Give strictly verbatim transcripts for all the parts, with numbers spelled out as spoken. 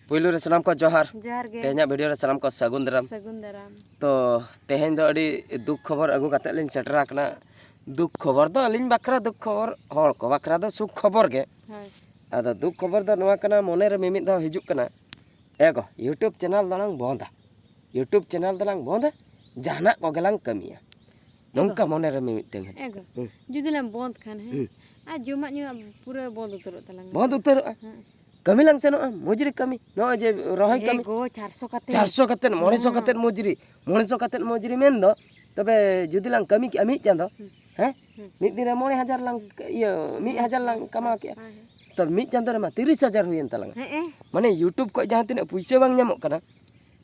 ᱯᱩᱭᱞᱩ ᱨᱮ ᱥᱟᱱᱟᱢ ᱠᱚ ᱡᱚᱦᱟᱨ᱾ ᱡᱚᱦᱟᱨ ᱜᱮ᱾ ᱛᱮᱦᱮᱧᱟᱜ ᱵᱷᱤᱰᱤᱭᱳ ᱨᱮ ᱥᱟᱱᱟᱢ ᱠᱚ ᱥᱟᱹᱜᱩᱱ ᱫᱟᱨᱟᱢ᱾ ᱥᱟᱹᱜᱩᱱ ᱫᱟᱨᱟᱢ᱾ ᱛᱚ, ᱛᱮᱦᱮᱧ ᱫᱚ ᱟᱹᱰᱤ ᱫᱩᱠ ᱠᱷᱚᱵᱚᱨ ᱟᱹᱜᱩ ᱠᱟᱛᱮ ᱞᱤᱧ ᱥᱮᱴᱮᱨ ᱟᱠᱟᱱᱟ᱾ ᱫᱩᱠ ᱠᱷᱚᱵᱚᱨ ᱫᱚ ᱟᱹᱞᱤᱧ ᱵᱟᱠᱷᱨᱟ ᱫᱩᱠ ᱠᱷᱚᱵᱚᱨ, ᱦᱚᱲ ᱠᱚ ᱵᱟᱠᱷᱨᱟ ᱫᱚ ᱥᱩᱠ ᱠᱷᱚᱵᱚᱨ ᱜᱮ᱾ ᱦᱳᱭ᱾ ᱟᱫᱚ ᱫᱩᱠ ᱠᱷᱚᱵᱚᱨ ᱫᱚ ᱱᱚᱣᱟ ᱠᱟᱱᱟ, ᱢᱚᱱᱮ ᱨᱮ ᱢᱤᱢᱤᱫ ᱫᱷᱟᱣ ᱦᱤᱡᱩᱜ ᱠᱟᱱᱟ, ᱮ ᱜᱚ, YouTube ᱪᱮᱱᱮᱞ ᱫᱚᱞᱟᱝ ᱵᱚᱱᱫᱟ, YouTube ᱪᱮᱱᱮᱞ ᱫᱚᱞᱟᱝ ᱵᱚᱱᱫᱟ, ᱡᱟᱦᱟᱱᱟᱜ ᱠᱚᱜᱮ ᱞᱟᱝ ᱠᱟᱹᱢᱤᱭᱟ᱾ ᱮ ᱜᱚ᱾ ᱱᱚᱝᱠᱟ ᱢᱚᱱᱮ ᱨᱮ ᱢᱤᱢᱤᱫᱴᱟᱝ ᱦᱤᱡᱩᱜ᱾ ᱮ ᱜᱚ, ᱦᱩᱸ᱾ ᱡᱩᱫᱤ ᱞᱟᱝ ᱵᱚᱱᱫ ᱠᱷᱟᱱ, ᱦᱮᱸ, ᱦᱩᱸ᱾ ᱟᱨ ᱡᱚᱢᱟᱜ ᱧᱩᱣᱟᱜ ᱯᱩᱨᱟᱹ ᱵᱚᱱᱫ ᱩᱛᱟᱹᱨᱚᱜ ᱛᱟᱞᱟᱝᱟ᱾ ᱵᱚᱱᱫ ᱩᱛᱟᱹᱨᱚᱜᱼᱟ᱾ ᱦᱮᱸ᱾ ᱠᱟᱹᱢᱤ ᱞᱟᱝ ᱥᱮᱱᱚᱜᱼᱟ, ᱢᱚᱡᱽᱨᱤ ᱠᱟᱹᱢᱤ, ᱱᱚᱜᱼᱚᱭ ᱡᱮ ᱨᱚᱦᱚᱭ ᱮ ᱠᱟᱹᱢᱤ᱾ ᱜᱚ, ᱪᱟᱨᱥᱚ ᱠᱟᱛᱮ᱾ ᱪᱟᱨᱥᱚ ᱠᱟᱛᱮᱫ, ᱢᱚᱬᱮ ᱥᱚ ᱦᱮᱸ᱾ ᱠᱟᱛᱮᱫ ᱢᱚᱡᱽᱨᱤ, ᱢᱚᱬᱮ ᱥᱚ ᱠᱟᱛᱮᱫ ᱢᱚᱡᱽᱨᱤ ᱢᱮᱱ ᱫᱚ, ᱛᱚᱵᱮ ᱡᱩᱫᱤ ᱞᱟᱝ ᱠᱟᱹᱢᱤ ᱠᱮᱜᱼᱟ ᱢᱤᱫ ᱪᱟᱸᱫᱚ, ᱦᱩᱸ᱾ ᱦᱮᱸ? ᱦᱩᱸ᱾ ᱢᱤᱫ ᱫᱤᱱ ᱨᱮ ᱢᱚᱬᱮ ᱦᱟᱡᱟᱨ ᱞᱟᱝ, ᱤᱭᱟᱹ, ᱢᱤᱫ ᱦᱟᱡᱟᱨ ᱞᱟᱝ ᱠᱟᱢᱟᱣ ᱠᱮᱜᱼᱟ᱾ ᱦᱮᱸ, ᱦᱮᱸ᱾ ᱛᱚ, ᱢᱤᱫ ᱪᱟᱸᱫᱚ ᱨᱮᱢᱟ ᱛᱤᱨᱤᱥ ᱦᱟᱡᱟᱨ ᱦᱩᱭᱮᱱ ᱛᱟᱞᱟᱝᱟ᱾ ᱦᱮᱸ, ᱮ᱾ ᱢᱟᱱᱮ, YouTube ᱠᱷᱚᱡ ᱡᱟᱦᱟᱸ ᱛᱤᱱᱟᱹᱜ ᱯᱩᱭᱥᱟᱹ ᱵᱟᱝ ᱧᱟᱢᱚᱜ ᱠᱟᱱᱟ,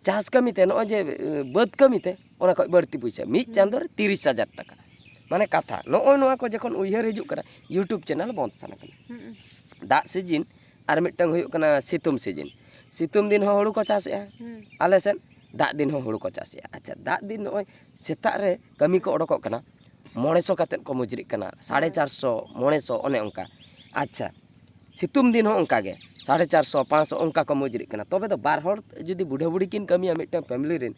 ᱪᱟᱥ ᱠᱟᱹᱢᱤ ᱛᱮ, ᱱᱚᱜᱼᱚᱭ ᱡᱮ, ᱮ, ᱵᱟᱹᱫᱽ ᱠᱟᱹᱢᱤ ᱛᱮ, ᱚᱱᱟ ᱠᱷᱚᱡ ᱵᱟᱹᱲᱛᱤ ᱯᱩᱭᱥᱟᱹ᱾ ᱢᱤᱫ ᱦᱩᱸ᱾ ᱪᱟᱸᱫᱚ ᱨᱮ ᱛᱤᱨᱤᱥ ᱦᱟᱡᱟᱨ ᱴᱟᱠᱟ᱾ ᱢᱟᱱᱮ, ᱠᱟᱛᱷᱟ, ᱱᱚᱜᱼᱚᱭ ᱱᱚᱣᱟ ᱠᱚ ᱡᱚᱠᱷᱚᱱ ᱩᱭᱦᱟᱹᱨ ᱦᱤᱡᱩᱜ ᱠᱟᱱᱟ, YouTube ᱪᱮᱱᱮᱞ ᱵᱚᱱᱫ ᱥᱟᱱᱟ ᱠᱟᱱᱟ᱾ ᱦᱩᱸ᱾ ᱫᱟᱜ ᱥᱤᱡᱤᱱ ᱟᱨ ᱢᱤᱫᱴᱟᱝ ᱦᱩᱭᱩᱜ ᱠᱟᱱᱟ ᱥᱤᱛᱩᱝ ᱥᱤᱡᱤᱱ᱾ ᱥᱤᱛᱩᱝ ᱫᱤᱱ ᱦᱚᱸ ᱦᱩᱲᱩ ᱠᱚ ᱪᱟᱥᱮᱜᱼᱟ᱾ ᱦᱩᱸ᱾ ᱟᱞᱮ ᱥᱮᱫ ᱫᱟᱜ ᱫᱤᱱ ᱦᱚᱸ ᱦᱩᱲᱩ ᱠᱚ ᱪᱟᱥᱮᱜᱼᱟ᱾ ᱟᱪᱪᱷᱟ, ᱫᱟᱜ ᱫᱤᱱ ᱱᱚᱜᱼᱚᱭ ᱥᱮᱛᱟᱜ ᱨᱮ ᱠᱟᱹᱢᱤ ᱠᱚ ᱚᱰᱚᱠᱚᱜ ᱠᱟᱱᱟ, ᱢᱚᱬᱮ ᱥᱚ ᱠᱟᱛᱮᱫ ᱠᱚ ᱢᱚᱡᱽᱨᱤᱜ ᱠᱟᱱᱟ, ᱦᱳᱭ᱾ ᱥᱟᱲᱮ ᱪᱟᱨᱥᱚ, ᱢᱚᱬᱮ ᱥᱚ, ᱚᱱᱮ ᱚᱱᱠᱟ᱾ ᱟᱪᱪᱷᱟ, ᱥᱤᱛᱩᱝ ᱫᱤᱱ ᱦᱚᱸ ᱚᱱᱠᱟ ᱜᱮ, ᱥᱟᱲᱮ ᱪᱟᱨᱥᱚ, ᱯᱟᱸᱪᱥᱚ ᱚᱱᱠᱟ ᱠᱚ ᱢᱚᱡᱽᱨᱤᱜ ᱠᱟᱱᱟ᱾ ᱛᱚᱵᱮ ᱫᱚ ᱵᱟᱨ ᱦᱚᱲ ᱡᱩᱫᱤ ᱵᱩᱰᱷᱟᱹ ᱵᱩᱲᱦᱤ ᱠᱤᱱ ᱠᱟᱹᱢᱤᱭᱟ ᱢᱤᱫᱴᱟᱝ ᱯᱷᱮᱢᱮᱞᱤ ᱨᱮᱱ,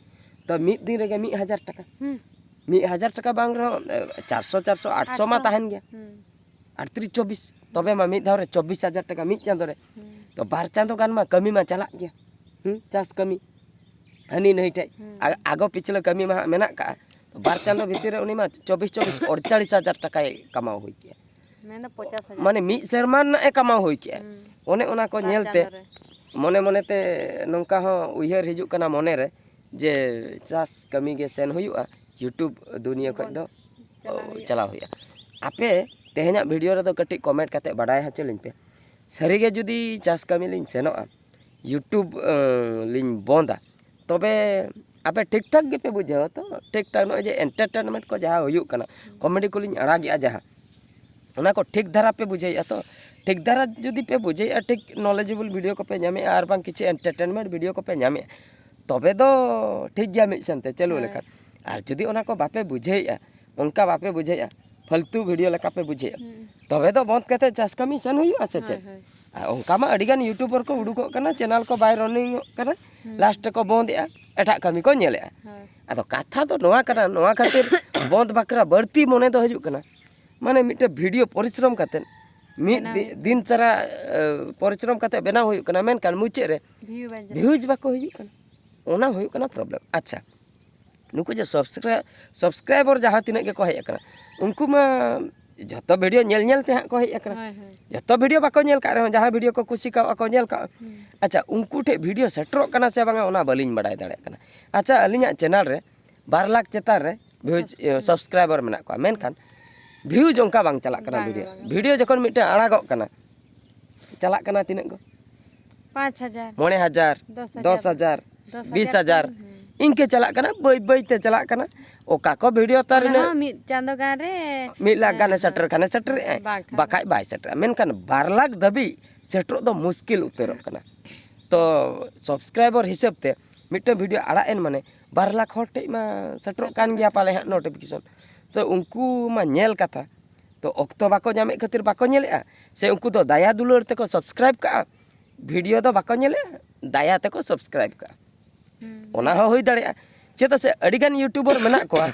ᱛᱚ ᱢᱤᱫ ᱫᱤᱱ ᱨᱮᱜᱮ ᱢᱤᱫ ᱦᱟᱡᱟᱨ ᱴᱟᱠᱟ᱾ ᱦᱩᱸ᱾ ᱢᱤᱫ ᱦᱟᱡᱟᱨ ᱴᱟᱠᱟ ᱵᱟᱝ ᱨᱮᱦᱚᱸ, ᱮ, ᱪᱟᱨᱥᱚ, ᱪᱟᱨᱥᱚ, ᱟᱴᱥᱚ ᱢᱟ ᱟᱴᱥᱚ᱾ ᱛᱟᱦᱮᱱ ᱜᱮᱭᱟ᱾ ᱦᱩᱸ᱾ ᱟᱴᱛᱨᱤᱥ ᱪᱚᱵᱵᱤᱥ, ᱛᱚᱵᱮ ᱢᱟ ᱢᱤᱫ ᱫᱷᱟᱣ ᱨᱮ ᱪᱚᱵᱵᱤᱥ ᱦᱟᱡᱟᱨ ᱴᱟᱠᱟ ᱢᱤᱫ ᱪᱟᱸᱫᱚ ᱨᱮ᱾ ᱦᱩᱸ᱾ ᱛᱚ ᱵᱟᱨ ᱪᱟᱸᱫᱚ ᱜᱟᱱ ᱢᱟ ᱠᱟᱹᱢᱤ ᱢᱟ ᱪᱟᱞᱟᱜ ᱜᱮᱭᱟ᱾ ᱦᱩᱸ, ᱪᱟᱥ ᱠᱟᱹᱢᱤ᱾ ᱦᱟᱹᱱᱤ ᱱᱟᱹᱭ ᱴᱷᱮᱡ᱾ ᱦᱩᱸ᱾ ᱟ-, ᱟᱜᱚ ᱯᱤᱪᱷᱞᱟᱹ ᱠᱟᱹᱢᱤ ᱢᱟ ᱦᱟᱸᱜ ᱢᱮᱱᱟᱜ ᱠᱟᱜᱼᱟ᱾ ᱵᱟᱨ ᱪᱟᱸᱫᱚ ᱵᱷᱤᱛᱤᱨ ᱨᱮ ᱩᱱᱤ ᱢᱟ ᱪᱚᱵᱵᱤᱥ ᱪᱚᱵᱵᱤᱥ ᱟᱴᱪᱟᱲᱤᱥ ᱦᱟᱡᱟᱨ ᱴᱟᱠᱟᱭ ᱠᱟᱢᱟᱣ ᱦᱩᱭ ᱠᱮᱜᱼᱟ᱾ ᱢᱮᱱᱫᱚ ᱯᱚᱧᱪᱟᱥ ᱦᱟᱡᱟᱨ᱾ ᱢᱟᱱᱮ ᱢᱤᱫ ᱥᱮᱨᱢᱟ ᱨᱮᱱᱟᱜ ᱮ ᱠᱟᱢᱟᱣ ᱦᱩᱭ ᱠᱮᱜᱼᱟ᱾ ᱦᱩᱸ᱾ ᱚᱱᱮ ᱚᱱᱟ ᱠᱚ ᱵᱟᱨ ᱧᱮᱞᱛᱮ ᱪᱟᱸᱫᱚ ᱨᱮ᱾ ᱢᱚᱱᱮ ᱢᱚᱱᱮᱛᱮ ᱱᱚᱝᱠᱟ ᱦᱚᱸ ᱩᱭᱦᱟᱹᱨ ᱦᱤᱡᱩᱜ ᱠᱟᱱᱟ ᱢᱚᱱᱮᱨᱮ, ᱡᱮ ᱪᱟᱥ ᱠᱟᱹᱢᱤ ᱜᱮ ᱥᱮᱱ ᱦᱩᱭᱩᱜᱼᱟ, YouTube ᱫᱩᱱᱤᱭᱟᱹ ᱠᱷᱚᱡ ᱵᱚᱱ ᱫᱚ ᱪᱟᱞᱟᱣ ᱦᱩᱭᱩᱜᱼᱟ᱾ ᱪᱟᱞᱟᱣ ᱦᱩᱭᱩᱜᱼᱟ᱾ ᱟᱯᱮ ᱛᱮᱦᱮᱧᱟᱜ ᱵᱷᱤᱰᱤᱭᱳ ᱨᱮᱫᱚ ᱠᱟᱹᱴᱤᱡ ᱠᱚᱢᱮᱱᱴ ᱠᱟᱛᱮ ᱵᱟᱰᱟᱭ ᱦᱚᱪᱚ ᱞᱤᱧ ᱯᱮ, ᱥᱟᱹᱨᱤᱜᱮ ᱡᱩᱫᱤ ᱪᱟᱥ ᱠᱟᱹᱢᱤ ᱞᱤᱧ ᱥᱮᱱᱚᱜᱼᱟ, YouTube, ᱟᱸ, ᱞᱤᱧ ᱵᱚᱱᱫᱟ, ᱛᱚᱵᱮ ᱟᱯᱮ ᱴᱷᱤᱠ ᱴᱷᱟᱠ ᱜᱮᱯᱮ ᱵᱩᱡᱷᱟᱹᱣᱟ ᱛᱚ? ᱴᱷᱤᱠ ᱴᱷᱟᱠ ᱱᱚᱜᱼᱚᱭ ᱡᱮ ᱮᱱᱴᱟᱨᱴᱮᱱᱢᱮᱱᱴ ᱠᱚ ᱡᱟᱦᱟᱸ ᱦᱩᱭᱩᱜ ᱠᱟᱱᱟ, ᱠᱚᱢᱮᱰᱤ ᱠᱚᱞᱤᱧ ᱟᱲᱟᱜᱮᱜᱼᱟ ᱡᱟᱦᱟᱸ, ᱚᱱᱟ ᱠᱚ ᱴᱷᱤᱠ ᱫᱷᱟᱨᱟ ᱯᱮ ᱵᱩᱡᱷᱟᱹᱣᱮᱫᱼᱟ ᱛᱚ? ᱴᱷᱤᱠ ᱫᱷᱟᱨᱟ ᱡᱩᱫᱤ ᱯᱮ ᱵᱩᱡᱷᱟᱹᱣᱮᱫᱼᱟ, ᱴᱷᱤᱠ ᱱᱚᱞᱮᱡᱮᱵᱚᱞ ᱵᱷᱤᱰᱤᱭᱳ ᱠᱚᱯᱮ ᱧᱟᱢᱮᱫᱼᱟ ᱟᱨ ᱵᱟᱝ ᱠᱤᱪᱷᱩ ᱮᱱᱴᱟᱨᱴᱮᱱᱢᱮᱱᱴ ᱵᱷᱤᱰᱤᱭᱳ ᱠᱚᱯᱮ ᱧᱟᱢᱮᱫᱼᱟ, ᱛᱚᱵᱮ ᱫᱚ ᱴᱷᱤᱠ ᱜᱮᱭᱟ ᱢᱤᱫ ᱥᱮᱱᱛᱮ ᱪᱟᱹᱞᱩ ᱦᱮᱸ᱾ ᱞᱮᱠᱷᱟᱱ᱾ ᱟᱨ ᱡᱩᱫᱤ ᱚᱱᱟ ᱠᱚ ᱵᱟᱯᱮ ᱵᱩᱡᱷᱟᱹᱣᱮᱫᱼᱟ, ᱚᱱᱠᱟ ᱵᱟᱯᱮ ᱵᱩᱡᱷᱟᱹᱣᱮᱫᱼᱟ, ᱯᱷᱟᱞᱛᱩ ᱵᱷᱤᱰᱤᱭᱳ ᱞᱮᱠᱟ ᱯᱮ ᱵᱩᱡᱷᱟᱹᱣᱮᱫᱼᱟ, ᱦᱩᱸ᱾ ᱛᱚᱵᱮ ᱫᱚ ᱵᱚᱱᱫ ᱠᱟᱛᱮ ᱪᱟᱥ ᱠᱟᱹᱢᱤ ᱥᱮᱱ ᱦᱩᱭᱩᱜᱼᱟ ᱥᱮ ᱦᱳᱭ, ᱪᱮᱫ? ᱦᱳᱭ᱾ ᱟᱨ ᱚᱱᱠᱟ ᱢᱟ ᱟᱹᱰᱤᱜᱟᱱ ᱤᱭᱩᱴᱩᱵᱟᱨ ᱠᱚ ᱩᱰᱩᱠᱚᱜ ᱠᱟᱱᱟ, ᱪᱮᱱᱮᱞ ᱠᱚ ᱵᱟᱭ ᱨᱟᱱᱤᱝᱚᱜ ᱠᱟᱱᱟ, ᱞᱟᱥᱴ ᱨᱮᱠᱚ ᱵᱚᱱᱫ ᱮᱜᱼᱟ, ᱮᱴᱟᱜ ᱠᱟᱹᱢᱤ ᱠᱚ ᱧᱮᱞᱮᱜᱼᱟ᱾ ᱦᱳᱭ᱾ ᱟᱫᱚ ᱠᱟᱛᱷᱟ ᱫᱚ ᱱᱚᱣᱟ ᱠᱟᱱᱟ, ᱱᱚᱣᱟ ᱠᱷᱟᱹᱛᱤᱨ ᱵᱚᱱᱫ ᱵᱟᱠᱷᱨᱟ ᱵᱟᱹᱲᱛᱤ ᱢᱚᱱᱮ ᱫᱚ ᱦᱤᱡᱩᱜ ᱠᱟᱱᱟ, ᱢᱟᱱᱮ ᱢᱤᱫᱴᱮᱱ ᱵᱷᱤᱰᱤᱭᱳ ᱯᱚᱨᱤᱥᱨᱚᱢ ᱠᱟᱛᱮᱫ, ᱢᱤᱫ ᱵᱮᱱᱟᱣ ᱫᱤ- ᱦᱩᱭᱩᱜ ᱫᱤᱱ ᱪᱟᱨᱟ ᱮ, ᱯᱚᱨᱤᱥᱨᱚᱢ ᱠᱟᱛᱮᱫ ᱵᱮᱱᱟᱣ ᱦᱩᱭᱩᱜ ᱠᱟᱱᱟ, ᱢᱮᱱᱠᱷᱟᱱ ᱢᱩᱪᱟᱹᱫ ᱨᱮ ᱵᱷᱤᱭᱩ ᱵᱟᱝ ᱪᱟᱞᱟᱜ ᱵᱷᱤᱭᱩᱡᱽ ᱵᱟᱠᱚ ᱦᱤᱡᱩᱜ ᱠᱟᱱᱟ᱾ ᱚᱱᱟ ᱦᱩᱭᱩᱜ ᱠᱟᱱᱟ ᱯᱨᱚᱵᱞᱮᱢ᱾ ᱟᱪᱪᱷᱟ, ᱱᱩᱠᱩ ᱡᱮ ᱥᱟᱵᱥᱠᱨᱟᱭ ᱥᱟᱵᱥᱠᱨᱟᱭᱵᱟᱨ ᱡᱟᱦᱟᱸ ᱛᱤᱱᱟᱹᱜ ᱜᱮᱠᱚ ᱦᱮᱡ ᱟᱠᱟᱱᱟ, ᱩᱱᱠᱩ ᱢᱟ ᱡᱷᱚᱛᱚ ᱵᱷᱤᱰᱤᱭᱳ ᱧᱮᱞ ᱧᱮᱞ ᱛᱮ ᱦᱟᱸᱜ ᱠᱚ ᱦᱮᱡ ᱟᱠᱟᱱᱟ᱾ ᱦᱳᱭ, ᱦᱳᱭ᱾ ᱡᱷᱚᱛᱚ ᱵᱷᱤᱰᱤᱭᱳ ᱵᱟᱠᱚ ᱧᱮᱞ ᱠᱟᱜ ᱨᱮᱦᱚᱸ, ᱡᱟᱦᱟᱸ ᱵᱷᱤᱰᱤᱭᱳ ᱠᱚ ᱠᱩᱥᱤ ᱠᱟᱣᱟᱜ ᱠᱚ ᱧᱮᱞ ᱠᱟᱜᱼᱟ᱾ ᱦᱩᱸ᱾ ᱟᱪᱪᱷᱟ, ᱩᱱᱠᱩ ᱴᱷᱮᱱ ᱵᱷᱤᱰᱤᱭᱳ ᱥᱮᱴᱮᱨᱚᱜ ᱠᱟᱱᱟ ᱥᱮ ᱵᱟᱝᱟ, ᱚᱱᱟ ᱵᱟᱹᱞᱤᱧ ᱵᱟᱲᱟᱭ ᱫᱟᱲᱮᱭᱟᱜ ᱠᱟᱱᱟ᱾ ᱟᱪᱪᱷᱟ, ᱟᱹᱞᱤᱧᱟᱜ ᱪᱮᱱᱮᱞ ᱨᱮ ᱵᱟᱨ ᱞᱟᱠᱷ ᱪᱮᱛᱟᱱ ᱨᱮ ᱵᱷᱤᱭᱩᱡᱽ, ᱥᱟᱵᱥᱠᱨᱟᱭᱵᱟᱨ᱾ ᱤᱭᱟᱹ, ᱥᱟᱵᱥᱠᱨᱟᱭᱵᱟᱨ ᱢᱮᱱᱟᱜ ᱠᱚᱣᱟ, ᱢᱮᱱᱠᱷᱟᱱ ᱵᱷᱤᱭᱩᱡᱽ ᱚᱱᱠᱟ ᱵᱟᱝ ᱪᱟᱞᱟᱜ ᱠᱟᱱᱟ᱾ ᱵᱟᱝ, ᱵᱷᱤᱰᱤᱭᱳ ᱵᱟᱝ᱾ ᱵᱷᱤᱰᱤᱭᱳ ᱡᱚᱠᱷᱚᱱ ᱢᱤᱫᱴᱮᱱ ᱟᱲᱟᱜᱚᱜ ᱠᱟᱱᱟ, ᱪᱟᱞᱟᱜ ᱠᱟᱱᱟ ᱛᱤᱱᱟᱹᱜ ᱠᱚ? ᱯᱟᱸᱪ ᱦᱟᱡᱟᱨ᱾ ᱢᱚᱬᱮ ᱦᱟᱡᱟᱨ, ᱫᱚᱥ ᱦᱟᱡᱟᱨ᱾ ᱫᱚᱥ ᱦᱟᱡᱟᱨ, ᱫᱚᱥ ᱦᱟᱡᱟᱨ, ᱵᱤᱥ ᱦᱟᱡᱟᱨ᱾ ᱦᱩᱸ᱾ ᱤᱱᱠᱟᱹ ᱪᱟᱞᱟᱜ ᱠᱟᱱᱟ, ᱵᱟᱹᱭ ᱵᱟᱹᱭ ᱛᱮ ᱪᱟᱞᱟᱜ ᱠᱟᱱᱟ᱾ ᱚᱠᱟ ᱠᱚ ᱵᱷᱤᱰᱤᱭᱳ ᱛᱟᱨ ᱚᱱᱟ ᱤᱱᱟᱹᱜ ᱦᱚᱸ ᱢᱤᱫ ᱪᱟᱸᱫᱚ ᱜᱟᱱ ᱨᱮ, ᱢᱤᱫ ᱞᱟᱠᱷ ᱦᱮᱸ, ᱜᱟᱱᱮ ᱦᱮᱸ᱾ ᱥᱮᱴᱮᱨ ᱠᱷᱟᱱᱮ ᱥᱮᱴᱮᱨᱮᱜᱼᱟᱭ, ᱵᱟᱝᱠᱷᱟᱱ ᱵᱟᱠᱷᱟᱡ ᱵᱟᱭ ᱥᱮᱴᱮᱨᱟ᱾ ᱢᱮᱱᱠᱷᱟᱱ ᱵᱟᱨ ᱞᱟᱠᱷ ᱫᱷᱟᱹᱵᱤᱡ ᱥᱮᱴᱮᱨᱚᱜ ᱫᱚ ᱢᱩᱥᱠᱤᱞ ᱩᱛᱟᱹᱨᱚᱜ ᱠᱟᱱᱟ᱾ ᱛᱚ ᱥᱟᱵᱥᱠᱨᱟᱭᱵᱟᱨ ᱦᱤᱥᱟᱹᱵ ᱛᱮ ᱢᱤᱫᱴᱟᱝ ᱵᱷᱤᱰᱤᱭᱳ ᱟᱲᱟᱜ ᱮᱱ ᱢᱟᱱᱮ ᱵᱟᱨ ᱞᱟᱠᱷ ᱦᱚᱲ ᱴᱷᱮᱡ ᱢᱟ ᱥᱮᱴᱮᱨᱚᱜ ᱠᱟᱱ ᱜᱮᱭᱟ ᱯᱟᱞᱮ ᱦᱟᱸᱜ ᱱᱳᱴᱤᱯᱷᱤᱠᱮᱥᱚᱱ᱾ ᱛᱚ ᱩᱱᱠᱩ ᱢᱟ ᱧᱮᱞ ᱠᱟᱛᱷᱟ, ᱛᱚ ᱚᱠᱛᱚ ᱵᱟᱠᱚ ᱧᱟᱢᱮᱫ ᱠᱷᱟᱹᱛᱤᱨ ᱵᱟᱠᱚ ᱧᱮᱞᱮᱜᱼᱟ, ᱥᱮ ᱩᱱᱠᱩ ᱫᱚ ᱫᱟᱭᱟ ᱫᱩᱞᱟᱹᱲ ᱛᱮᱠᱚ ᱥᱟᱵᱥᱠᱨᱟᱭᱤᱵ ᱠᱟᱜᱼᱟ, ᱵᱷᱤᱰᱤᱭᱳ ᱫᱚ ᱵᱟᱠᱚ ᱧᱮᱞᱮᱜᱼᱟ, ᱫᱟᱭᱟ ᱛᱮᱠᱚ ᱥᱟᱵᱥᱠᱨᱟᱭᱤᱵ ᱠᱟᱜᱼᱟ᱾ ᱦᱩᱸ᱾ ᱚᱱᱟ ᱦᱚᱸ ᱦᱩᱭ ᱫᱟᱲᱮᱭᱟᱜᱼᱟ, ᱪᱮᱫᱟᱜ ᱥᱮ ᱟᱹᱰᱤᱜᱟᱱ ᱤᱭᱩᱴᱩᱵᱟᱨ ᱢᱮᱱᱟᱜ ᱠᱚᱣᱟ᱾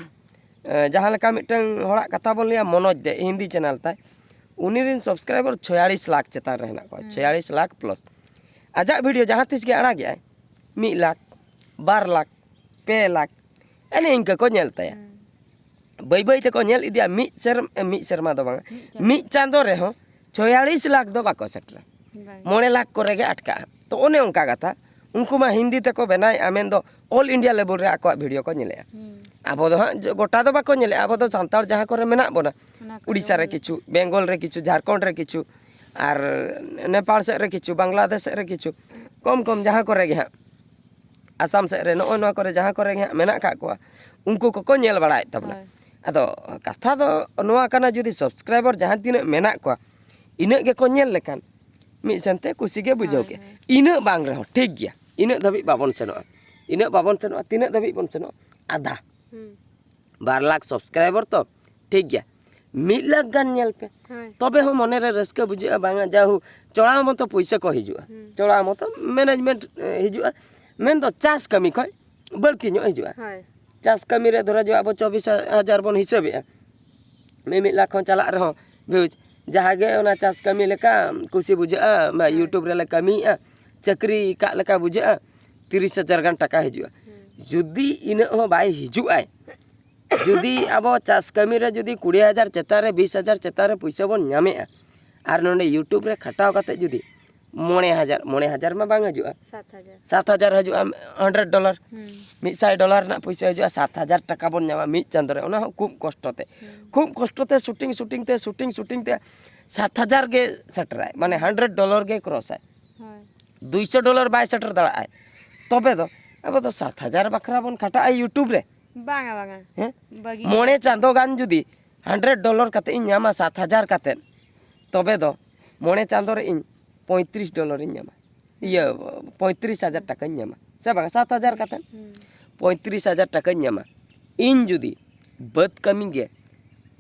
ᱮᱸ, ᱡᱟᱦᱟᱸ ᱞᱮᱠᱟ ᱢᱤᱫᱴᱟᱝ ᱦᱚᱲᱟᱜ ᱠᱟᱛᱷᱟ ᱵᱚᱱ ᱞᱟᱹᱭᱟ, ᱢᱚᱱᱳᱡᱽ ᱫᱮ, ᱦᱤᱱᱫᱤ ᱪᱮᱱᱮᱞ ᱛᱟᱭ, ᱩᱱᱤ ᱨᱮᱱ ᱥᱟᱵᱥᱠᱨᱟᱭᱵᱟᱨ ᱪᱷᱚᱭᱟᱞᱤᱥ ᱞᱟᱠᱷ ᱪᱮᱛᱟᱱ ᱨᱮ ᱦᱮᱱᱟᱜ ᱠᱚᱣᱟ, ᱦᱩᱸ᱾ ᱪᱷᱚᱭᱟᱞᱤᱥ ᱞᱟᱠᱷ ᱯᱞᱟᱥ᱾ ᱟᱡᱟᱜ ᱵᱷᱤᱰᱤᱭᱳ ᱡᱟᱦᱟᱸ ᱛᱤᱥ ᱜᱮ ᱟᱲᱟᱜᱮᱜᱼᱟᱭ, ᱢᱤᱫ ᱞᱟᱠᱷ, ᱵᱟᱨ ᱞᱟᱠᱷ, ᱯᱮ ᱞᱟᱠᱷ, ᱮᱱᱮ ᱤᱱᱠᱟᱹ ᱠᱚ ᱧᱮᱞ ᱛᱟᱭᱟ᱾ ᱦᱩᱸ᱾ ᱵᱟᱹᱭ ᱵᱟᱹᱭ ᱛᱮᱠᱚ ᱧᱮᱞ ᱤᱫᱤᱭᱟ, ᱢᱤᱫ ᱥᱮᱨ-, ᱢᱤᱫ ᱥᱮᱨᱢᱟ ᱫᱚ ᱵᱟᱝᱟ, ᱢᱤᱫ ᱪᱟᱸᱫᱚ᱾ ᱢᱤᱫ ᱪᱟᱸᱫᱚ ᱨᱮᱦᱚᱸ ᱪᱷᱚᱭᱟᱞᱤᱥ ᱞᱟᱠᱷ ᱫᱚ ᱵᱟᱠᱚ ᱥᱮᱴᱮᱨᱟ᱾ ᱵᱟᱝ᱾ ᱢᱚᱬᱮ ᱞᱟᱠᱷ ᱠᱚᱨᱮ ᱜᱮ ᱟᱴᱠᱟᱜᱼᱟ᱾ ᱛᱚ ᱚᱱᱮ ᱚᱱᱠᱟ ᱠᱟᱛᱷᱟ, ᱩᱱᱠᱩ ᱢᱟ ᱦᱤᱱᱫᱤ ᱛᱮᱠᱚ ᱵᱮᱱᱟᱣᱮᱫᱼᱟ, ᱢᱮᱱᱫᱚ ᱚᱞ ᱤᱱᱰᱤᱭᱟ ᱞᱮᱵᱮᱞ ᱨᱮ ᱟᱠᱚᱣᱟᱜ ᱵᱷᱤᱰᱤᱭᱳ ᱠᱚ ᱧᱮᱞᱮᱜᱼᱟ᱾ ᱦᱩᱸ᱾ ᱟᱵᱚ ᱫᱚ ᱦᱟᱸᱜ ᱡᱚ-, ᱜᱚᱴᱟ ᱫᱚ ᱵᱟᱠᱚ ᱧᱮᱞᱮᱜᱼᱟ, ᱟᱵᱚ ᱫᱚ ᱥᱟᱱᱛᱟᱲ ᱡᱟᱦᱟᱸ ᱠᱚᱨᱮ ᱢᱮᱱᱟᱜ ᱵᱚᱱᱟ, ᱚᱱᱟ ᱠᱚᱨᱮ ᱩᱲᱤᱥᱥᱟ ᱨᱮ ᱵᱚᱱ ᱠᱤᱪᱷᱩ, ᱵᱮᱝᱜᱚᱞ ᱨᱮ ᱠᱤᱪᱷᱩ, ᱡᱷᱟᱲᱠᱷᱚᱸᱰ ᱨᱮ ᱠᱤᱪᱷᱩ, ᱟᱨ ᱱᱮᱯᱟᱲ ᱥᱮᱫ ᱨᱮ ᱠᱤᱪᱷᱩ, ᱵᱟᱝᱞᱟᱫᱮᱥ ᱥᱮᱫ ᱨᱮ ᱠᱤᱪᱷᱩ, ᱠᱚᱢ ᱠᱚᱢ ᱡᱟᱦᱟᱸ ᱠᱚᱨᱮ ᱜᱮ ᱦᱟᱸᱜ, ᱟᱥᱟᱢ ᱥᱮᱫ ᱨᱮ, ᱱᱚᱜᱼᱚᱭ ᱱᱚᱣᱟ ᱠᱚᱨᱮ ᱡᱟᱦᱟᱸ ᱠᱚᱨᱮ ᱜᱮ ᱦᱟᱸᱜ ᱢᱮᱱᱟᱜ ᱠᱟᱜ ᱠᱚᱣᱟ, ᱩᱱᱠᱩ ᱠᱚᱠᱚ ᱧᱮᱞ ᱵᱟᱲᱟᱭᱮᱫ ᱛᱟᱵᱚᱱᱟ᱾ ᱦᱳᱭ᱾ ᱟᱫᱚ ᱠᱟᱛᱷᱟ ᱫᱚ ᱱᱚᱣᱟ ᱠᱟᱱᱟ, ᱡᱩᱫᱤ ᱥᱟᱵᱥᱠᱨᱟᱭᱵᱟᱨ ᱡᱟᱦᱟᱸ ᱛᱤᱱᱟᱹᱜ ᱢᱮᱱᱟᱜ ᱠᱚᱣᱟ, ᱤᱱᱟᱹᱜ ᱜᱮᱠᱚ ᱧᱮᱞ ᱞᱮᱠᱷᱟᱱ ᱢᱤᱫ ᱥᱮᱱᱛᱮ ᱠᱩᱥᱤ ᱜᱮ ᱵᱩᱡᱷᱟᱹᱣ ᱦᱳᱭ, ᱠᱮᱭᱟ᱾ ᱦᱳᱭ᱾ ᱤᱱᱟᱹᱜ ᱵᱟᱝ ᱨᱮᱦᱚᱸ ᱴᱷᱤᱠ ᱜᱮᱭᱟ, ᱤᱱᱟᱹᱜ ᱫᱷᱟᱹᱵᱤᱡ ᱵᱟᱵᱚᱱ ᱥᱮᱱᱚᱜᱼᱟ, ᱤᱱᱟᱹᱜ ᱵᱟᱵᱚᱱ ᱥᱮᱱᱚᱜᱼᱟ᱾ ᱛᱤᱱᱟᱹᱜ ᱫᱷᱟᱹᱵᱤᱡ ᱵᱚᱱ ᱥᱮᱱᱚᱜᱼᱟ? ᱟᱫᱷᱟ᱾ ᱦᱩᱸ᱾ ᱵᱟᱨ ᱞᱟᱠᱷ ᱥᱟᱵᱥᱠᱨᱟᱭᱵᱟᱨ ᱛᱚ, ᱴᱷᱤᱠ ᱜᱮᱭᱟ, ᱢᱤᱫ ᱞᱟᱠᱷ ᱜᱟᱱ ᱧᱮᱞ ᱯᱮ᱾ ᱦᱳᱭ᱾ ᱛᱚᱵᱮ ᱦᱚᱸ ᱢᱚᱱᱮ ᱨᱮ ᱨᱟᱹᱥᱠᱟᱹ ᱵᱩᱡᱷᱟᱹᱜᱼᱟ, ᱵᱟᱝᱟ ᱡᱟᱦᱳ ᱪᱚᱲᱟᱣ ᱢᱚᱛᱚ ᱯᱩᱭᱥᱟᱹ ᱠᱚ ᱦᱤᱡᱩᱜᱼᱟ᱾ ᱦᱩᱸ᱾ ᱪᱚᱲᱟᱣ ᱢᱚᱛᱚ ᱢᱮᱱᱮᱡᱽᱢᱮᱱᱴ, ᱮ, ᱦᱤᱡᱩᱜᱼᱟ᱾ ᱢᱮᱱᱫᱚ ᱪᱟᱥ ᱠᱟᱹᱢᱤ ᱠᱷᱚᱡ ᱵᱟᱹᱲᱛᱤ ᱧᱚᱜ ᱦᱤᱡᱩᱜᱼᱟ᱾ ᱦᱳᱭ᱾ ᱪᱟᱥ ᱠᱟᱹᱢᱤ ᱨᱮ ᱫᱷᱚᱨᱟ ᱡᱚ ᱟᱵᱚ ᱪᱚᱵᱵᱤᱥ ᱦᱟᱡᱟᱨ ᱵᱚᱱ ᱦᱤᱥᱟᱹᱵᱮᱜᱼᱟ, ᱢᱤᱢᱤᱫ ᱞᱟᱠᱷ ᱦᱚᱸ ᱪᱟᱞᱟᱜ ᱨᱮᱦᱚᱸ ᱵᱷᱤᱭᱩᱡᱽ, ᱡᱟᱦᱟᱸ ᱜᱮ ᱚᱱᱟ ᱪᱟᱥ ᱠᱟᱹᱢᱤ ᱞᱮᱠᱟ ᱠᱩᱥᱤ ᱵᱩᱡᱷᱟᱹᱜᱼᱟ, ᱵᱟ ᱦᱳᱭ᱾ YouTube ᱨᱮᱞᱮ ᱠᱟᱹᱢᱤᱭᱮᱜᱼᱟ, ᱪᱟᱹᱠᱨᱤ ᱠᱟᱜ ᱞᱮᱠᱟ ᱵᱩᱡᱷᱟᱹᱜᱼᱟ, ᱛᱤᱨᱤᱥ ᱦᱟᱡᱟᱨ ᱜᱟᱱ ᱴᱟᱠᱟ ᱦᱤᱡᱩᱜᱼᱟ᱾ ᱦᱩᱸ᱾ ᱡᱩᱫᱤ ᱤᱱᱟᱹᱜ ᱦᱚᱸ ᱵᱟᱭ ᱦᱤᱡᱩᱜ ᱟᱭ, ᱡᱩᱫᱤ ᱟᱵᱚ ᱪᱟᱥ ᱠᱟᱹᱢᱤ ᱨᱮ ᱡᱩᱫᱤ ᱠᱩᱲᱤ ᱦᱟᱡᱟᱨ ᱪᱮᱛᱟᱱ ᱨᱮ, ᱵᱤᱥ ᱦᱟᱡᱟᱨ ᱪᱮᱛᱟᱱ ᱨᱮ ᱯᱩᱭᱥᱟᱹ ᱵᱚᱱ ᱧᱟᱢᱮᱜᱼᱟ, ᱟᱨ ᱱᱚᱰᱮ YouTube ᱨᱮ ᱠᱷᱟᱴᱟᱣ ᱠᱟᱛᱮ ᱡᱩᱫᱤ ᱢᱚᱬᱮ ᱦᱟᱡᱟᱨ, ᱢᱚᱬᱮ ᱦᱟᱡᱟᱨ ᱢᱟ ᱵᱟᱝ ᱦᱤᱡᱩᱜᱼᱟ, ᱥᱟᱛ ᱦᱟᱡᱟᱨ᱾ ᱥᱟᱛ ᱦᱟᱡᱟᱨ ᱦᱤᱡᱩᱜᱼᱟ, ᱦᱟᱱᱰᱨᱮᱰ ᱰᱚᱞᱟᱨ, ᱦᱩᱸ᱾ ᱢᱤᱫ ᱥᱟᱭ ᱰᱚᱞᱟᱨ ᱨᱮᱱᱟᱜ ᱯᱩᱭᱥᱟᱹ ᱦᱤᱡᱩᱜᱼᱟ, ᱥᱟᱛ ᱦᱟᱡᱟᱨ ᱴᱟᱠᱟ ᱵᱚᱱ ᱧᱟᱢᱟ ᱢᱤᱫ ᱪᱟᱸᱫᱳ ᱨᱮ, ᱚᱱᱟ ᱦᱚᱸ ᱠᱷᱩᱵ ᱠᱚᱥᱴᱚ ᱛᱮ᱾ ᱦᱩᱸ᱾ ᱠᱷᱩᱵ ᱠᱚᱥᱴᱚ ᱛᱮ ᱥᱩᱴᱤᱝ, ᱥᱩᱴᱤᱝ ᱛᱮ, ᱥᱩᱴᱤᱝ, ᱥᱩᱴᱤᱝ ᱛᱮ ᱥᱟᱛ ᱦᱟᱡᱟᱨ ᱜᱮ ᱥᱮᱴᱮᱨᱟᱭ, ᱢᱟᱱᱮ ᱦᱟᱱᱰᱨᱮᱰ ᱰᱚᱞᱟᱨ ᱜᱮ ᱠᱨᱚᱥᱟᱭ᱾ ᱦᱳᱭ᱾ ᱫᱩᱭᱥᱚ ᱰᱚᱞᱟᱨ ᱵᱟᱭ ᱥᱮᱴᱮᱨ ᱫᱟᱲᱮᱭᱟᱜᱼᱟᱭ, ᱛᱚᱵᱮ ᱫᱚ ᱟᱵᱚ ᱫᱚ ᱥᱟᱛ ᱦᱟᱡᱟᱨ ᱵᱟᱠᱷᱨᱟ ᱵᱚᱱ ᱠᱷᱟᱴᱟᱜᱼᱟ YouTube ᱨᱮ᱾ ᱵᱟᱝᱟ, ᱵᱟᱝᱟ᱾ ᱦᱮᱸ? ᱵᱟᱹᱜᱤ ᱢᱚᱬᱮ ᱠᱟᱜ᱾ ᱪᱟᱸᱫᱳ ᱜᱟᱱ ᱡᱩᱫᱤ ᱦᱟᱱᱰᱨᱮᱰ ᱰᱚᱞᱟᱨ ᱠᱟᱛᱮ ᱤᱧ ᱧᱟᱢᱟ, ᱥᱟᱛ ᱦᱟᱡᱟᱨ ᱠᱟᱛᱮ, ᱛᱚᱵᱮ ᱫᱚ ᱢᱚᱬᱮ ᱪᱟᱸᱫᱳ ᱨᱮ ᱤᱧ ᱯᱚᱸᱭᱛᱨᱤᱥ ᱰᱚᱞᱟᱨᱤᱧ ᱧᱟᱢᱟ, ᱤᱭᱟᱹ, ᱯᱚᱸᱭᱛᱨᱤᱥ ᱦᱟᱡᱟᱨ ᱴᱟᱠᱟᱧ ᱧᱟᱢᱟ, ᱥᱮ ᱵᱟᱝ? ᱥᱟᱛ ᱦᱟᱡᱟᱨ ᱠᱟᱛᱮ, ᱦᱩᱸ᱾ ᱯᱚᱸᱭᱛᱨᱤᱥ ᱦᱟᱡᱟᱨ ᱴᱟᱠᱟᱧ ᱧᱟᱢᱟ᱾ ᱤᱧ ᱡᱩᱫᱤ ᱵᱟᱹᱫᱽ ᱠᱟᱹᱢᱤ ᱜᱮ,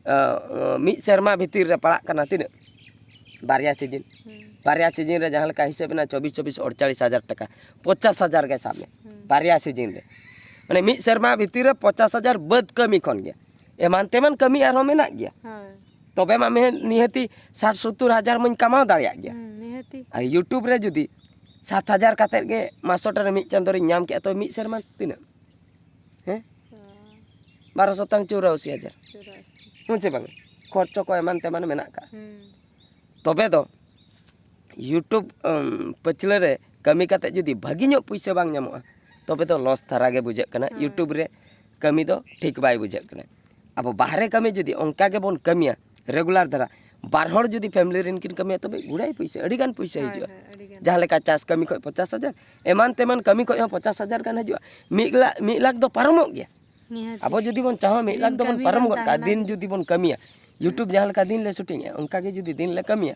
ᱟᱸ, ᱢᱤᱫ ᱥᱮᱨᱢᱟ ᱵᱷᱤᱛᱤᱨ ᱨᱮ ᱯᱟᱲᱟᱜ ᱠᱟᱱᱟ ᱛᱤᱱᱟᱹᱜ? ᱵᱟᱨᱭᱟ ᱥᱤᱡᱤᱱ᱾ ᱦᱩᱸ᱾ ᱵᱟᱨᱭᱟ ᱥᱤᱡᱤᱱ ᱨᱮ ᱡᱟᱦᱟᱸ ᱞᱮᱠᱟ ᱦᱤᱥᱟᱹᱵ ᱮᱱᱟ, ᱪᱚᱵᱵᱤᱥ, ᱪᱚᱵᱵᱤᱥ, ᱟᱴᱪᱟᱞᱤᱥ ᱦᱟᱡᱟᱨ ᱴᱟᱠᱟ, ᱯᱚᱧᱪᱟᱥ ᱦᱟᱡᱟᱨ ᱜᱮ ᱥᱟᱵ ᱢᱮ᱾ ᱦᱩᱸ᱾ ᱵᱟᱨᱭᱟ ᱥᱤᱡᱤᱱ ᱨᱮ, ᱢᱟᱱᱮ ᱢᱤᱫ ᱥᱮᱨᱢᱟ ᱵᱷᱤᱛᱤᱨ ᱨᱮ ᱯᱚᱧᱪᱟᱥ ᱦᱟᱡᱟᱨ ᱵᱟᱹᱫᱽ ᱠᱟᱹᱢᱤ ᱠᱷᱚᱱ ᱜᱮ᱾ ᱮᱢᱟᱱ ᱛᱮᱢᱟᱱ ᱠᱟᱹᱢᱤ ᱟᱨᱦᱚᱸ ᱢᱮᱱᱟᱜ ᱜᱮᱭᱟ᱾ ᱦᱳᱭ᱾ ᱛᱚᱵᱮ ᱢᱟ ᱢᱮ-, ᱱᱤᱦᱟᱹᱛᱤ ᱥᱟᱴ ᱥᱚᱛᱛᱚᱨ ᱦᱟᱡᱟᱨ ᱢᱟᱧ ᱠᱟᱢᱟᱣ ᱫᱟᱲᱮᱭᱟᱜ ᱜᱮᱭᱟ᱾ ᱦᱩᱸ, ᱱᱤᱦᱟᱹᱛᱤ᱾ ᱟᱨ YouTube ᱨᱮ ᱡᱩᱫᱤ ᱥᱟᱛ ᱦᱟᱡᱟᱨ ᱠᱟᱛᱮᱫ ᱜᱮ ᱢᱟᱥᱚ ᱴᱟᱠᱟ ᱨᱮ ᱢᱤᱫ ᱪᱟᱸᱫᱳ ᱨᱤᱧ ᱧᱟᱢ ᱠᱮᱜᱼᱟ, ᱛᱚ ᱢᱤᱫ ᱥᱮᱨᱢᱟ ᱛᱤᱱᱟᱹᱜ? ᱦᱮᱸ? ᱦᱳᱭ᱾ ᱵᱟᱨᱚ ᱥᱚᱛᱟᱝ ᱪᱩᱨᱟᱥᱤ ᱦᱟᱡᱟᱨ᱾ ᱪᱩᱨᱟᱥᱤ᱾ ᱦᱮᱸ ᱥᱮ ᱵᱟᱝ? ᱠᱷᱚᱨᱪᱚ ᱠᱚ ᱮᱢᱟᱱ ᱛᱮᱢᱟᱱ ᱢᱮᱱᱟᱜ ᱠᱟᱜᱼᱟ᱾ ᱦᱩᱸ᱾ ᱛᱚᱵᱮ ᱫᱚ YouTube, ᱩᱢ, ᱯᱟᱹᱪᱷᱞᱟᱹ ᱨᱮ ᱠᱟᱹᱢᱤ ᱠᱟᱛᱮ ᱡᱩᱫᱤ ᱵᱷᱟᱹᱜᱤ ᱧᱚᱜ ᱯᱩᱭᱥᱟᱹ ᱵᱟᱝ ᱧᱟᱢᱚᱜᱼᱟ, ᱛᱚᱵᱮ ᱫᱚ ᱞᱚᱥ ᱫᱷᱟᱨᱟ ᱜᱮ ᱵᱩᱡᱷᱟᱹᱜ ᱠᱟᱱᱟ᱾ ᱦᱳᱭ᱾ YouTube ᱨᱮ ᱠᱟᱹᱢᱤ ᱫᱚ ᱴᱷᱤᱠ ᱵᱟᱭ ᱵᱩᱡᱷᱟᱹᱜ ᱠᱟᱱᱟ᱾ ᱟᱵᱚ ᱵᱟᱦᱨᱮ ᱠᱟᱹᱢᱤ ᱡᱩᱫᱤ ᱚᱱᱠᱟ ᱜᱮᱵᱚᱱ ᱠᱟᱹᱢᱤᱭᱟ ᱨᱮᱜᱩᱞᱟᱨ ᱫᱷᱟᱨᱟ, ᱵᱟᱨ ᱦᱚᱲ ᱡᱩᱫᱤ ᱯᱷᱮᱢᱮᱞᱤ ᱨᱮᱱ ᱠᱤᱱ ᱠᱟᱹᱢᱤᱭᱟ, ᱛᱚᱵᱮ ᱜᱩᱲᱟᱹᱭ ᱯᱩᱭᱥᱟᱹ, ᱟᱹᱰᱤ ᱜᱟᱱ ᱯᱩᱭᱥᱟᱹ ᱦᱳᱭ, ᱦᱤᱡᱩᱜᱼᱟ᱾ ᱦᱳᱭ, ᱟᱹᱰᱤ ᱜᱟᱱ᱾ ᱡᱟᱦᱟᱸ ᱞᱮᱠᱟ ᱪᱟᱥ ᱠᱟᱹᱢᱤ ᱠᱷᱚᱡ ᱯᱚᱧᱪᱟᱥ ᱦᱟᱡᱟᱨ, ᱮᱢᱟᱱ ᱛᱮᱢᱟᱱ ᱠᱟᱹᱢᱤ ᱠᱷᱚᱡ ᱦᱚᱸ ᱯᱚᱧᱪᱟᱥ ᱦᱟᱡᱟᱨ ᱜᱟᱱ ᱦᱤᱡᱩᱜᱼᱟ᱾ ᱢᱤᱫ ᱞᱟᱠᱷ, ᱢᱤᱫ ᱞᱟᱠᱷ ᱫᱚ ᱯᱟᱨᱚᱢᱚᱜ ᱜᱮᱭᱟ᱾ ᱱᱤᱦᱟᱹᱛ᱾ ᱟᱵᱚ ᱡᱩᱫᱤ ᱵᱚᱱ ᱪᱟᱦᱚ, ᱢᱤᱫ ᱫᱤᱱ ᱞᱟᱠᱷ ᱫᱚᱵᱚᱱ ᱠᱟᱹᱢᱤ ᱯᱟᱨᱚᱢ ᱵᱟᱝ ᱜᱚᱫ ᱠᱟᱜᱼᱟ᱾ ᱛᱟᱦᱮᱱᱟ᱾ ᱫᱤᱱ ᱡᱩᱫᱤ ᱵᱚᱱ ᱠᱟᱹᱢᱤᱭᱟ, YouTube ᱡᱟᱦᱟᱸ ᱞᱮᱠᱟ ᱫᱤᱱ ᱞᱮ ᱥᱩᱴᱤᱝᱟ, ᱚᱱᱠᱟ ᱜᱮ ᱡᱩᱫᱤ ᱫᱤᱱ ᱞᱮ ᱠᱟᱹᱢᱤᱭᱟ,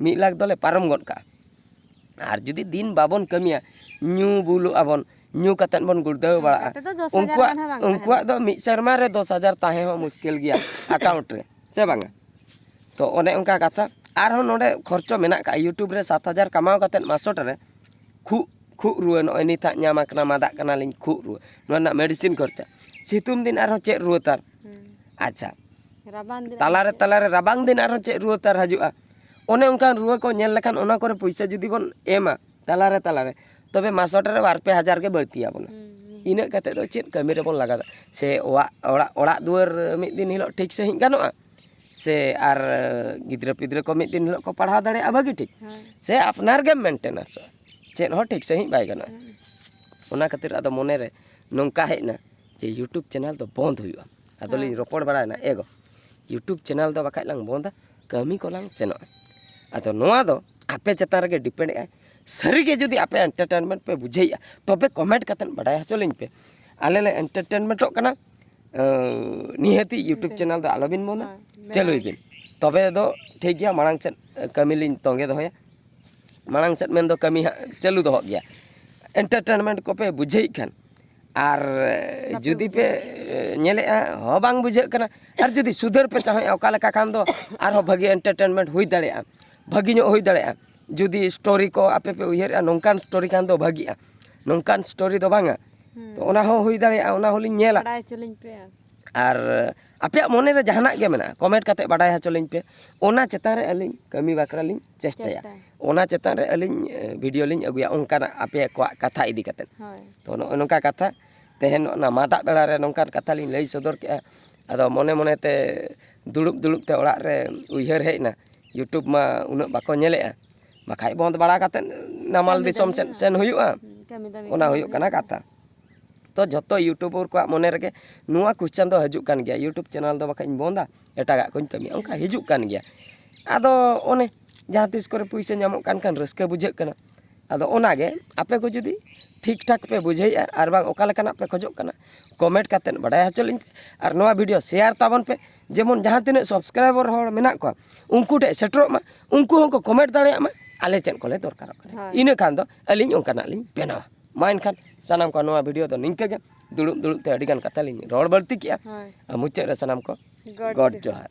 ᱢᱤᱫ ᱞᱟᱠᱷ ᱫᱚᱞᱮ ᱯᱟᱨᱚᱢ ᱜᱚᱫ ᱠᱟᱜᱼᱟ᱾ ᱟᱨ ᱡᱩᱫᱤ ᱫᱤᱱ ᱵᱟᱵᱚᱱ ᱠᱟᱹᱢᱤᱭᱟ, ᱧᱩ ᱵᱩᱞᱩᱜ ᱟᱵᱚᱱ, ᱧᱩ ᱠᱟᱛᱮᱫ ᱵᱚᱱ ᱜᱩᱲᱫᱟᱹᱣ ᱵᱟᱲᱟᱜᱼᱟ᱾ ᱚᱱᱠᱟ ᱛᱮᱫᱚ ᱫᱚᱥ ᱦᱟᱡᱟᱨ ᱩᱱᱠᱩᱣᱟᱜ, ᱜᱟᱱ ᱦᱚᱸ ᱵᱟᱝ ᱩᱱᱠᱩᱣᱟᱜ ᱛᱟᱦᱮᱱᱟ᱾ ᱫᱚ ᱢᱤᱫ ᱥᱮᱨᱢᱟ ᱨᱮ ᱫᱚᱥ ᱦᱟᱡᱟᱨ ᱛᱟᱦᱮᱸ ᱦᱚᱸ ᱢᱩᱥᱠᱤᱞ ᱜᱮᱭᱟ account ᱨᱮ, ᱥᱮ ᱵᱟᱝᱟ? ᱛᱚ ᱚᱱᱮ ᱚᱱᱠᱟ ᱠᱟᱛᱷᱟ᱾ ᱟᱨᱦᱚᱸ ᱱᱚᱰᱮ ᱠᱷᱚᱨᱪᱚ ᱢᱮᱱᱟᱜ ᱠᱟᱜᱼᱟ, YouTube ᱨᱮ ᱥᱟᱛ ᱦᱟᱡᱟᱨ ᱠᱟᱢᱟᱣ ᱠᱟᱛᱮᱫ ᱢᱟᱥᱚᱴ ᱨᱮ ᱠᱷᱩᱜ ᱠᱷᱩᱜ ᱨᱩᱣᱟᱹ, ᱱᱚᱜᱼᱚᱭ ᱱᱤᱛ ᱦᱟᱸᱜ ᱧᱟᱢ ᱟᱠᱟᱱᱟ, ᱢᱟᱫᱟᱜ ᱠᱟᱱᱟᱞᱤᱧ, ᱠᱷᱩᱜ ᱨᱩᱣᱟᱹ, ᱱᱚᱣᱟ ᱨᱮᱱᱟᱜ ᱢᱮᱰᱤᱥᱤᱱ ᱠᱷᱚᱨᱪᱟ᱾ ᱥᱤᱛᱩᱝ ᱫᱤᱱ ᱟᱨᱦᱚᱸ ᱪᱮᱫ ᱨᱩᱣᱟᱹ ᱛᱟᱨ? ᱦᱩᱸ᱾ ᱟᱪᱪᱷᱟ, ᱨᱟᱵᱟᱝ ᱫᱤᱱ ᱛᱟᱞᱟᱨᱮ ᱟᱨᱦᱚᱸ ᱪᱮᱫ? ᱛᱟᱞᱟᱨᱮ ᱨᱟᱵᱟᱝ ᱫᱤᱱ ᱟᱨᱦᱚᱸ ᱪᱮᱫ ᱨᱩᱣᱟᱹ ᱛᱟᱨ ᱦᱤᱡᱩᱜᱼᱟ? ᱚᱱᱮ ᱚᱱᱠᱟᱱ ᱨᱩᱣᱟᱹ ᱠᱚ ᱧᱮᱞ ᱞᱮᱠᱷᱟᱱ ᱚᱱᱟ ᱠᱚᱨᱮ ᱯᱩᱭᱥᱟᱹ ᱡᱩᱫᱤ ᱵᱚᱱ ᱮᱢᱟ ᱛᱟᱞᱟᱨᱮ ᱛᱟᱞᱟᱨᱮ, ᱛᱚᱵᱮ ᱢᱟᱥᱚᱴ ᱨᱮ ᱵᱟᱨ ᱯᱮ ᱦᱟᱡᱟᱨ ᱜᱮ ᱵᱟᱹᱲᱛᱤᱭᱟᱵᱚᱱᱟ᱾ ᱦᱩᱸ, ᱱᱤᱦᱟᱹᱛ᱾ ᱤᱱᱟᱹᱜ ᱠᱟᱛᱮᱫ ᱫᱚ ᱪᱮᱫ ᱠᱟᱹᱢᱤ ᱨᱮᱵᱚᱱ ᱞᱟᱜᱟᱣᱟ? ᱥᱮ ᱚᱲᱟᱜ, ᱚᱲᱟᱜ, ᱚᱲᱟᱜ ᱫᱩᱣᱟᱹᱨ ᱢᱤᱫ ᱫᱤᱱ ᱦᱤᱞᱳᱜ ᱴᱷᱤᱠ ᱥᱟᱺᱦᱤᱡ ᱜᱟᱱᱚᱜᱼᱟ? ᱥᱮ ᱟᱨ ᱜᱤᱫᱽᱨᱟᱹ ᱯᱤᱫᱽᱨᱟᱹ ᱠᱚ ᱢᱤᱫ ᱫᱤᱱ ᱦᱤᱞᱳᱜ ᱠᱚ ᱯᱟᱲᱦᱟᱣ ᱫᱟᱲᱮᱭᱟᱜᱼᱟ ᱵᱷᱟᱹᱜᱤ ᱴᱷᱤᱠ? ᱦᱳᱭ᱾ ᱥᱮ ᱟᱯᱱᱟᱨ ᱜᱮᱢ ᱢᱮᱱᱴᱮᱱᱟᱱᱥᱚᱜᱼᱟ? ᱪᱮᱫ ᱦᱚᱸ ᱴᱷᱤᱠ ᱥᱟᱺᱦᱤᱡ ᱵᱟᱭ ᱜᱟᱱᱚᱜᱼᱟ᱾ ᱦᱩᱸ᱾ ᱚᱱᱟ ᱠᱷᱟᱹᱛᱤᱨ ᱟᱫᱚ ᱢᱚᱱᱮᱨᱮ ᱱᱚᱝᱠᱟ ᱦᱮᱡ ᱮᱱᱟ ᱡᱮ YouTube ᱪᱮᱱᱮᱞ ᱫᱚ ᱵᱚᱱᱫ ᱦᱩᱭᱩᱜᱼᱟ᱾ ᱟᱫᱚᱞᱤᱧ ᱦᱮᱸ᱾ ᱨᱚᱯᱚᱲ ᱵᱟᱲᱟᱭᱮᱱᱟ, ᱮ ᱜᱚ, YouTube ᱪᱮᱱᱮᱞ ᱫᱚ ᱵᱟᱠᱷᱟᱡ ᱞᱟᱝ ᱵᱚᱱᱫᱟ, ᱠᱟᱹᱢᱤ ᱠᱚᱞᱟᱝ ᱥᱮᱱᱚᱜᱼᱟ᱾ ᱟᱫᱚ ᱱᱚᱣᱟ ᱫᱚ ᱟᱯᱮ ᱪᱮᱛᱟᱱ ᱨᱮᱜᱮ ᱰᱤᱯᱮᱱᱰ ᱮᱜᱼᱟᱭ᱾ ᱥᱟᱹᱨᱤᱜᱮ ᱡᱩᱫᱤ ᱟᱯᱮ ᱮᱱᱴᱟᱨᱴᱮᱱᱢᱮᱱᱴ ᱯᱮ ᱵᱩᱡᱷᱟᱹᱣᱮᱫᱼᱟ, ᱛᱚᱵᱮ ᱠᱚᱢᱮᱱᱴ ᱠᱟᱛᱮᱫ ᱵᱟᱰᱟᱭ ᱦᱚᱪᱚ ᱞᱤᱧ ᱯᱮ᱾ ᱟᱞᱮ ᱞᱮ ᱮᱱᱴᱟᱨᱴᱮᱱᱢᱮᱱᱴᱚᱜ ᱠᱟᱱᱟ, ᱟᱸ, ᱱᱤᱦᱟᱹᱛᱤ YouTube ᱮᱱᱴᱟᱨ- ᱪᱮᱱᱮᱞ ᱫᱚ ᱟᱞᱚᱵᱤᱱ ᱵᱚᱱᱫᱟ, ᱦᱳᱭ, ᱢᱮᱱᱟᱜᱼᱟ᱾ ᱪᱟᱹᱞᱩᱭ ᱵᱤᱱ᱾ ᱛᱚᱵᱮ ᱫᱚ ᱴᱷᱤᱠ ᱜᱮᱭᱟ, ᱢᱟᱲᱟᱝ ᱥᱮᱫ ᱠᱟᱹᱢᱤ ᱞᱤᱧ ᱛᱚᱸᱜᱮ ᱫᱚᱦᱚᱭᱟ᱾ ᱢᱟᱲᱟᱝ ᱥᱮᱫ ᱢᱮᱱᱫᱚ ᱠᱟᱹᱢᱤ ᱦᱟᱸᱜ ᱪᱟᱹᱞᱩ ᱫᱚᱦᱚᱜ ᱜᱮᱭᱟ᱾ ᱮᱱᱴᱟᱨᱴᱮᱱᱢᱮᱱᱴ ᱠᱚᱯᱮ ᱵᱩᱡᱷᱟᱹᱣᱮᱫ ᱠᱷᱟᱱ, ᱟᱨ ᱵᱟᱯᱮ ᱡᱩᱫᱤ ᱯᱮ ᱵᱩᱡᱷᱟᱹᱣ᱾ ᱧᱮᱞᱮᱫᱼᱟ ᱦᱚᱸ ᱵᱟᱝ ᱵᱩᱡᱷᱟᱹᱜ ᱠᱟᱱᱟ, ᱟᱨ ᱡᱩᱫᱤ ᱥᱩᱫᱷᱟᱹᱨ ᱯᱮ ᱪᱟᱦᱚᱭᱮᱫᱼᱟ, ᱚᱠᱟ ᱞᱮᱠᱟ ᱠᱷᱟᱱ ᱫᱚ ᱟᱨᱦᱚᱸ ᱵᱷᱟᱹᱜᱤ ᱮᱱᱴᱟᱨᱴᱮᱱᱢᱮᱱᱴ ᱦᱩᱭ ᱫᱟᱲᱮᱭᱟᱜᱼᱟ, ᱵᱷᱟᱹᱜᱤ ᱧᱚᱜ ᱦᱩᱭ ᱫᱟᱲᱮᱭᱟᱜᱼᱟ᱾ ᱡᱩᱫᱤ ᱥᱴᱳᱨᱤ ᱠᱚ ᱟᱯᱮ ᱯᱮ ᱩᱭᱦᱟᱹᱨᱮᱫᱼᱟ, ᱱᱚᱝᱠᱟᱱ ᱥᱴᱳᱨᱤ ᱠᱷᱟᱱ ᱫᱚ ᱵᱷᱟᱹᱜᱤᱜᱼᱟ, ᱱᱚᱝᱠᱟᱱ ᱥᱴᱳᱨᱤ ᱫᱚ ᱵᱟᱝᱟ, ᱦᱩᱸ᱾ ᱛᱚ ᱚᱱᱟ ᱦᱚᱸ ᱦᱩᱭ ᱫᱟᱲᱮᱭᱟᱜᱼᱟ, ᱚᱱᱟ ᱦᱚᱸᱞᱤᱧ ᱧᱮᱞᱟ᱾ ᱵᱟᱲᱟᱭ ᱦᱚᱪᱚ ᱞᱤᱧ ᱯᱮ᱾ ᱟᱨ ᱟᱯᱮᱭᱟᱜ ᱢᱚᱱᱮᱨᱮ ᱡᱟᱦᱟᱱᱟᱜ ᱜᱮ ᱢᱮᱱᱟᱜᱼᱟ, ᱠᱚᱢᱮᱱᱴ ᱠᱟᱛᱮ ᱵᱟᱰᱟᱭ ᱦᱚᱪᱚ ᱞᱤᱧ ᱯᱮ᱾ ᱚᱱᱟ ᱪᱮᱛᱟᱱ ᱨᱮ ᱟᱹᱞᱤᱧ ᱠᱟᱹᱢᱤ ᱵᱟᱠᱷᱨᱟ ᱞᱤᱧ ᱪᱮᱥᱴᱟᱭᱟ᱾ ᱪᱮᱥᱴᱟᱭᱟ᱾ ᱚᱱᱟ ᱪᱮᱛᱟᱱ ᱨᱮ ᱟᱹᱞᱤᱧ, ᱮ, ᱵᱷᱤᱰᱤᱭᱳ ᱞᱤᱧ ᱟᱹᱜᱩᱭᱟ ᱚᱱᱠᱟᱱᱟᱜ ᱟᱯᱮ ᱠᱚᱣᱟᱜ ᱠᱟᱛᱷᱟ ᱤᱫᱤ ᱠᱟᱛᱮ᱾ ᱦᱳᱭ᱾ ᱛᱚ ᱱᱚᱜᱼᱚᱭ ᱱᱚᱝᱠᱟ ᱠᱟᱛᱷᱟ, ᱛᱮᱦᱮᱧ ᱚᱱᱟ ᱢᱟᱫᱟᱜ ᱵᱮᱲᱟ ᱨᱮ ᱱᱚᱝᱠᱟᱱ ᱠᱟᱛᱷᱟ ᱞᱤᱧ ᱞᱟᱹᱭ ᱥᱚᱫᱚᱨ ᱠᱮᱜᱼᱟ᱾ ᱟᱫᱚ ᱢᱚᱱᱮ ᱢᱚᱱᱮ ᱛᱮ ᱫᱩᱲᱩᱵ ᱫᱩᱲᱩᱵ ᱛᱮ ᱚᱲᱟᱜ ᱨᱮ ᱩᱭᱦᱟᱹᱨ ᱦᱮᱡ ᱮᱱᱟ, YouTube ᱢᱟ ᱩᱱᱟᱹᱜ ᱵᱟᱠᱚ ᱧᱮᱞᱮᱜᱼᱟ, ᱵᱟᱠᱷᱟᱡ ᱵᱚᱱᱫ ᱵᱟᱲᱟ ᱠᱟᱛᱮ ᱱᱟᱢᱟᱞ ᱠᱟᱹᱢᱤ ᱫᱤᱥᱚᱢ ᱫᱟᱹᱢᱤ ᱥᱮᱫ ᱦᱚᱸ᱾ ᱥᱮᱱ ᱦᱩᱭᱩᱜᱼᱟ᱾ ᱦᱩᱸ, ᱠᱟᱹᱢᱤ ᱫᱟᱹᱢᱤ ᱚᱱᱟ ᱠᱚᱦᱚᱸ ᱦᱩᱭᱩᱜ ᱠᱟᱱᱟ ᱦᱩᱭᱩᱜᱼᱟ᱾ ᱠᱟᱛᱷᱟ᱾ ᱛᱚ ᱡᱷᱚᱛᱚ YouTuber ᱠᱚᱣᱟᱜ ᱢᱚᱱᱮ ᱨᱮᱜᱮ ᱱᱚᱣᱟ question ᱫᱚ ᱦᱤᱡᱩᱜ ᱠᱟᱱ ᱜᱮᱭᱟ, YouTube ᱪᱮᱱᱮᱞ ᱫᱚ ᱵᱟᱠᱷᱟᱡ ᱤᱧ ᱵᱚᱱᱫᱟ, ᱮᱴᱟᱜᱟᱜ ᱠᱚᱧ ᱠᱟᱹᱢᱤᱭᱟ, ᱚᱱᱠᱟ ᱦᱤᱡᱩᱜ ᱠᱟᱱ ᱜᱮᱭᱟ᱾ ᱟᱫᱚ ᱚᱱᱮ ᱡᱟᱦᱟᱸ ᱛᱤᱥ ᱠᱚᱨᱮ ᱯᱩᱭᱥᱟᱹ ᱧᱟᱢᱚᱜ ᱠᱟᱱ ᱠᱷᱟᱱ ᱨᱟᱹᱥᱠᱟᱹ ᱵᱩᱡᱷᱟᱹᱜ ᱠᱟᱱᱟ᱾ ᱟᱫᱚ ᱚᱱᱟᱜᱮ ᱟᱯᱮ ᱠᱚ ᱡᱩᱫᱤ ᱴᱷᱤᱠ ᱴᱷᱟᱠ ᱯᱮ ᱵᱩᱡᱷᱟᱹᱣᱮᱫᱼᱟ ᱟᱨ ᱵᱟᱝ ᱚᱠᱟ ᱞᱮᱠᱟᱱᱟᱜ ᱯᱮ ᱠᱷᱚᱡᱚᱜ ᱠᱟᱱᱟ, ᱠᱚᱢᱮᱱᱴ ᱠᱟᱛᱮᱫ ᱵᱟᱰᱟᱭ ᱦᱚᱪᱚ ᱞᱤᱧ ᱯᱮ᱾ ᱟᱨ ᱱᱚᱣᱟ ᱵᱷᱤᱰᱤᱭᱳ ᱥᱮᱭᱟᱨ ᱛᱟᱵᱚᱱ ᱯᱮ, ᱡᱮᱢᱚᱱ ᱡᱟᱦᱟᱸ ᱛᱤᱱᱟᱹᱜ ᱥᱟᱵᱥᱠᱨᱟᱭᱵᱟᱨ ᱦᱚᱲ ᱢᱮᱱᱟᱜ ᱠᱚᱣᱟ ᱩᱱᱠᱩ ᱴᱷᱮᱱ ᱥᱮᱴᱮᱨᱚᱜ ᱢᱟ, ᱩᱱᱠᱩ ᱦᱚᱸᱠᱚ ᱠᱚᱢᱮᱱᱴ ᱫᱟᱲᱮᱭᱟᱜ ᱢᱟ ᱟᱞᱮ ᱪᱮᱫ ᱠᱚᱞᱮ ᱫᱚᱨᱠᱟᱨᱚᱜ ᱠᱟᱱᱟ᱾ ᱦᱳᱭ᱾ ᱤᱱᱟᱹ ᱠᱷᱟᱱ ᱫᱚ ᱟᱹᱞᱤᱧ ᱚᱱᱠᱟᱱᱟᱜ ᱞᱤᱧ ᱵᱮᱱᱟᱣᱟ᱾ ᱢᱟ ᱮᱱᱠᱷᱟᱱ ᱥᱟᱱᱟᱢ ᱠᱚ ᱱᱚᱣᱟ ᱵᱷᱤᱰᱤᱭᱳ ᱫᱚ ᱱᱤᱝᱠᱟᱹ ᱜᱮ, ᱫᱩᱲᱩᱵ ᱫᱩᱲᱩᱵ ᱛᱮ ᱟᱹᱰᱤᱜᱟᱱ ᱠᱟᱛᱷᱟ ᱞᱤᱧ ᱨᱚᱲ ᱵᱟᱹᱲᱛᱤ ᱠᱮᱜᱼᱟ᱾ ᱦᱳᱭ᱾ ᱟᱨ ᱢᱩᱪᱟᱹᱫ ᱨᱮ ᱥᱟᱱᱟᱢ ᱠᱚ ᱜᱚᱰ ᱜᱚᱰ ᱡᱚᱦᱟᱨ᱾ ᱡᱚᱦᱟᱨ᱾